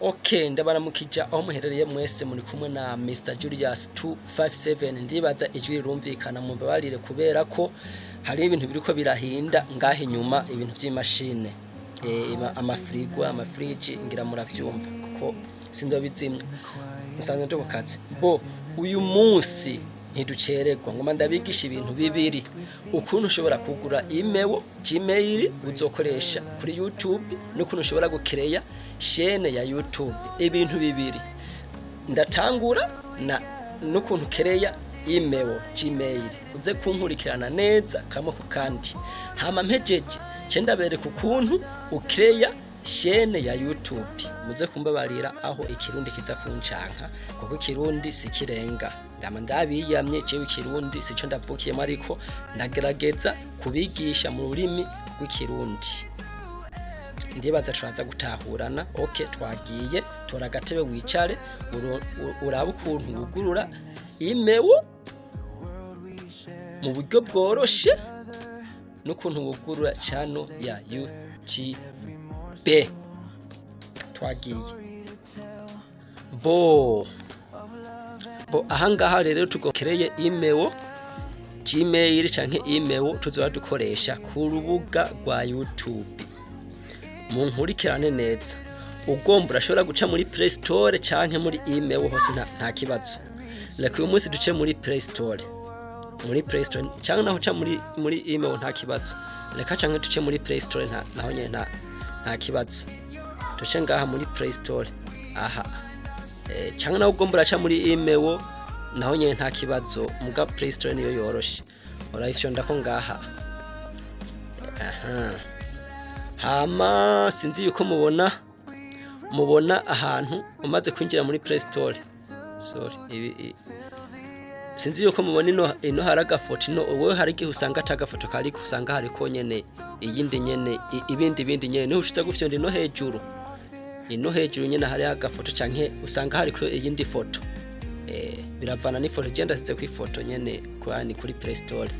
Ok, ndabaramukije aho muherereye mwese. Muri kumwe na Mr Julius 257. Ndibaza ijwi rirumvikana. Mumbabarire kubera ko hari ibintu biriko birahinda ngaha inyuma, ibintu vy'imashine, amafrigo, amafriji, ngira muravyumva kuko sindobizimya, nsanzwe ndi ku kazi. Bo uyu munsi ntiducererwa, ngoma ndabigisha ibintu bibiri: ukuntu ushobora kugura email, Gmail uzokoresha kuri YouTube, n'ukuntu ushobora gukereya chaîne ya YouTube. Ibintu bibiri. Ndatangura na n'ukuntu kereya email, Gmail. Uze kunkurikirana neza kamwe ku kandi. Hama mpejeje ce ndabereka ukuntu ukereya chaîne ya YouTube. Muze kumbabarira aho ikirundi kiza kuncanka, kuko ikirundi si kirenga. Ndama ndabiyamye, jewe ikirundi sico ndavukiyemo, ariko ndagerageza kubigisha mu rurimi rw'ikirundi. Ndibaza turaza gutahurana. Ok, twagiye. Tora agatebe wicare, urabe ukuntu wugurura email mu buryo bworoshe n'ukuntu wugurura channel ya YouTube. Twagiye. Bo ahangaha rero tugokereye email, Gmail canke email tuzoba dukoresha ku rubuga rwa YouTube. Munkurikirane neza. Ugomba urashobora guca muri Play Store canke muri email, hose nta kibazo. Reka uyu munsi duce muri Play Store, muri Play Store canke naho uca muri email, nta kibazo. Reka canke duce muri Play Store, nta naho nyene nta kibazo. Duce ngaha muri Play Store aha, canke naho ugomba uraca muri email, naho nyene nta kibazo. Muga Play Store niyo yoroshe. Urayifyondako ngaha. Aha hama sinzi yuko mubona ahantu umaze kwinjira muri Play Store. Sorry, ibi sinzi yuko mubona ino hari agafoto. Ino wowe hari igihe usanga ata gafoto kariko, usanga hariko nyene iyindi nyene, ibindi bindi nyene. Niho ushitse gufyonda ino hejuru, ino hejuru nyene hariho agafoto, canke usanga hariko iyindi foto. Biravana n'ifoto. Je ndasize ku ifoto nyene kwani kuri Play Store.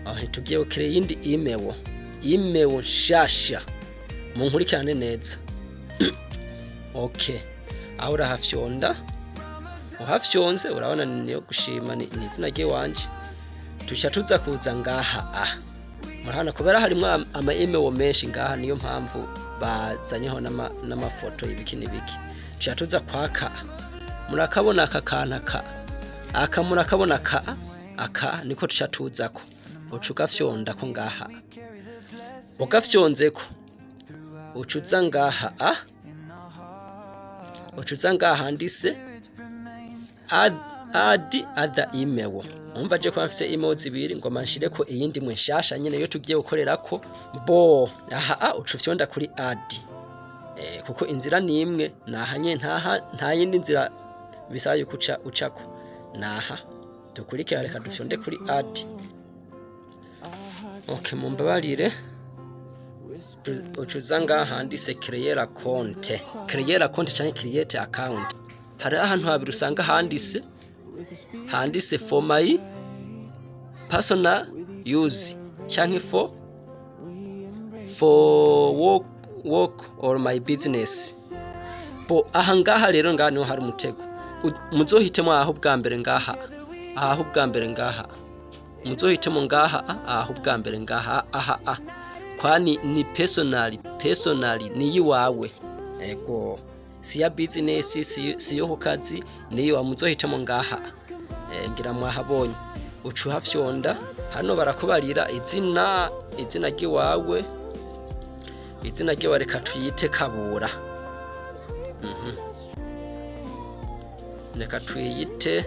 Aho tugiye gukora iyindi email, email nshasha. Munkurikirane neza. Okay, aho urahafyonda. Uhafyonze urabona niyo gushima, ni izina ry'iwanje. Tuca tuza kuza ngaha. Ah, murabona kubera harimwo ama email menshi ngaha, niyo mpamvu bazanyeho n'amafoto, ibiki n'ibiki. Tuca tuza kwaka. Murakabona aka kantu aka? Murakabona aka? Aka niko tuca tuzako. Uca ugafyondako ngaha. Ugafyonzeko, uca uza ngaha, a uca uza ngaha handitse add other email. Umva, je kuba mfise email zibiri, ngoma nshireko iyindi mwe nshasha nyene yo tugiye gukorerako. Bo aha a uca ufyonda kuri add, kuko inzira ni imwe, naha nyene, ntaha nta yindi nzira bisaba yuko uca ucako, naha dukurikira. Reka dufyonde kuri add. Okay, mumbabarire. Uca uza ngaha handitse créer compte, créer compte canke create account. Hari ahantu habiri usanga handitse "for my personal use" canke "for work or my business". Bo aha ngaha rero, ngaha niho hari umutego. Muzohitemo aho bwa mbere ngaha, aho bwa mbere ngaha. Muzohitemo ngaha, aho bwa mbere ngaha, aha a kwani ni personal, ni yiwawe. Ego, si ya business, si yo ku kazi, niyo muzohitamo ngaha. Ngira mwahabonye. Uca uhafyonda. Hano barakubarira izina ry'iwawe. Izina ry'iwawe reka tuyite Kabura. Reka tuyite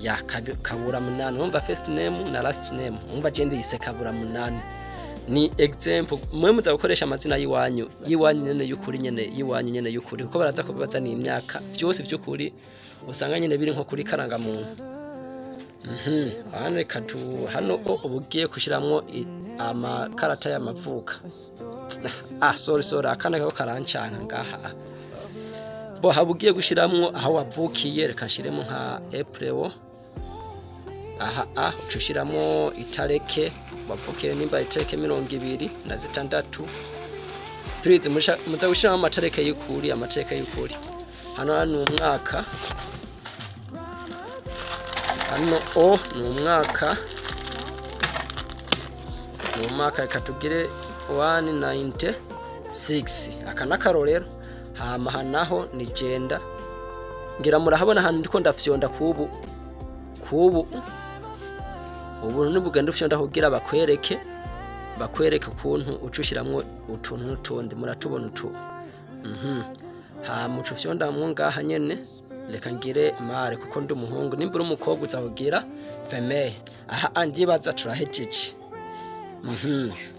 ya Kabura Munani. Umva, first name na last name. Umva, je ndiyise Kabura Munani, ni example. Mwe muza gukoresha amazina y'iwanyu nyene y'ukuri, nyene y'iwanyu nyene y'ukuri, kuko baraza kubabaza ni imyaka, vyose vy'ukuri usanga nyene biri nko kuri karangamuntu. Hano reka tu hano uba ugiye gushiramwo amakarata y'amavuka. Ah, sorry, sorry, akana kako karancanka ngaha. Bo haba ugiye gushiramwo aho wavukiye. Reka nshiremo nka April aha. A uca ushiramwo itareke wavukiye, nimba itareke 26. Please, muza gushiramo amatariki y'ukuri, amatariki y'ukuri. Hano ni umwaka, hano o ni umwaka, ni umwaka. Reka tugire 196, aka n'akarorero. Hama aha naho ni gender. Ngira murahabona ahantu ndiko ndafyonda kubu. Ubu nibugenda ufyonda kugira bakwereke ukuntu uca ushiramwo utuntu n'utundi. Muratubona utu. Hama uca ufyondamwo ngaha nyene. Reka ngire male kuko ndi umuhungu. Nimba uri umukobwa, uza kugira female. Aha ndibaza turahejeje.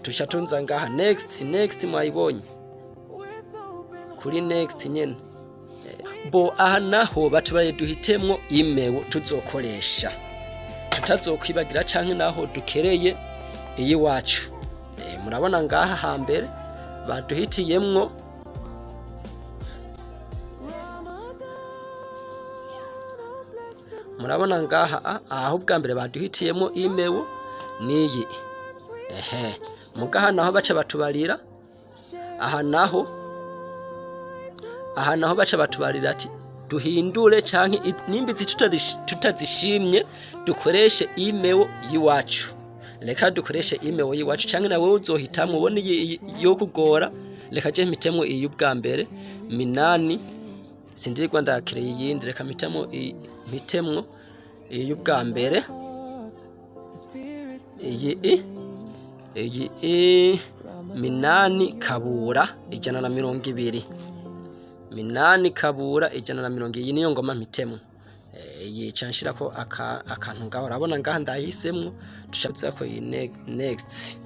Tuca tunza ngaha next, next. Mwayibonye kuri next nyene. Bo aha naho batubaye duhitemwo email tuzokoresha tutazokwibagira, canke naho dukereye iyiwacu. Murabona ngaha hambere baduhitiyemwo. Murabona ngaha aho ubwa mbere baduhitiyemwo email niyi. Ehe, mugaha naho baca batubarira, aha naho baca batubarira ati duhindure canke nimba izi tutazishimye dukoreshe email yiwacu. Reka dukoreshe email yiwacu, canke nawe uzohitamwo ubone iyi yo kugora. Reka je mpitemwo iyi ubwa mbere, Minani. Sindirirwa ndakireye iyindi. Reka mpitemwo iyi ubwa mbere, iyi i iyi i Minani Kabura 120, Minani Kabura 120. Iyi niyo ngoma mpitemwo. Iyi ca nshirako akantu ngaho. Urabona ngaha ndahisemwo, tuca ko iyi next.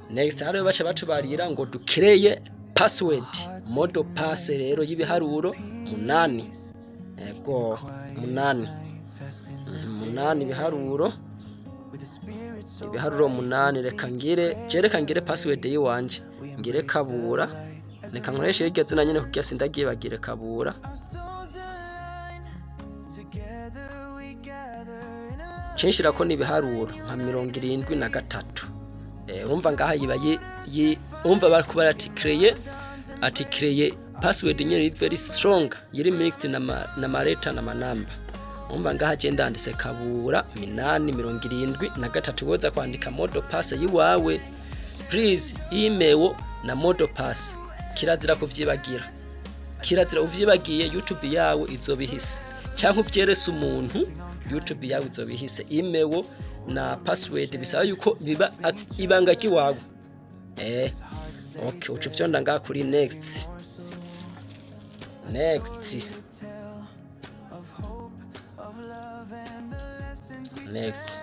Next hariyo baca batubarira ngo dukereye password, mot de passe rero y'ibiharuro 8. Ego, 8. 8, ibiharuro 8. Reka ngire password yiwanje, ngire Kabura. Reka nkoreshe iryo zina nyene kugira sindagibagire, Kabura. Together we gather in a Cinshirako n'ibiharuro nka 73. Urumva ngaha yiba urumva bariko barati créer, ati créer password nyene iri very strong, yiri mixed na ma letter na manamba. Urumva ngaha je ndanditse Kabura Minani 73. Woza kwandika mot de passe yiwawe. Please, email na mot de passe kirazira kuvyibagira, kirazira. Uvyibagiye, YouTube yawe izobihise, canke uvyerese umuntu, YouTube yawe izobihise. Email na password bisaba yuko biba ibanga ry'iwawe. Okay, uca ufyonda ngaha kuri next, next, next.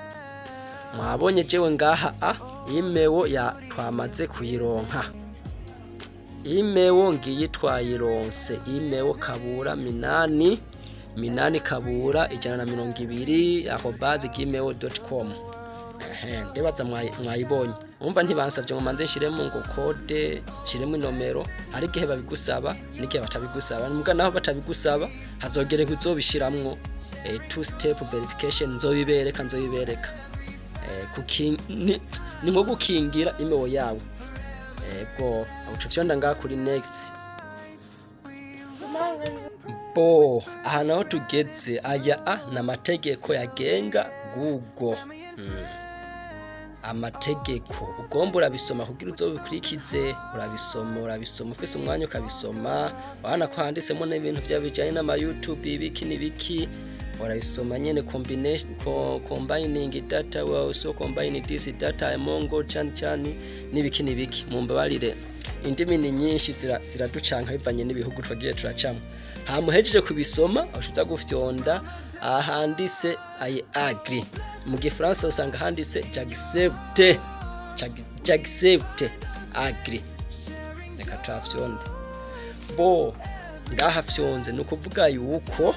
Mwabonye jewe ngaha a email ya twamaze kuyironka. Email ngiyi, twayironse. Email Kabura Minani, Minani Kabura 120@gmail.com. Ehe, ndibaza mwayibonye. Umva, ntibansavye ngo manze nshiremo ngo code, nshiremo inomero. Hari igihe babigusaba n'igihe batabigusaba. Muga naho batabigusaba, hazogere uzobishiramwo two step verification. Nzobibereka, nzobibereka. Ni nko gukingira email yawe. Ego, uca ufyonda ngaha kuri next. Bo aha naho tugeze, aya a ni amategeko yagenga Google. Amategeko ugomba urabisoma kugira uzobikurikize. Urabisoma, urabisoma ufise umwanya ukabisoma. Urabona ko handitsemo n'ibintu vya bijanye n'ama YouTube, ibiki n'ibiki. Urabisoma nyene, combination, combining data, we also combine this data among chan chan n'ibiki n'ibiki. Mumbabarire, indimi ni nyinshi, ziraducanka bivanye n'ibihugu twagiye turacamwo. Hama uhejeje kubisoma, ushiza gufyonda ahanditse "I agree". Mu gifaransa usanga handitse "j'accepte", "j'accepte", "agree". Reka tuhafyonde. Bo ngaha fyonze, ni ukuvuga yuko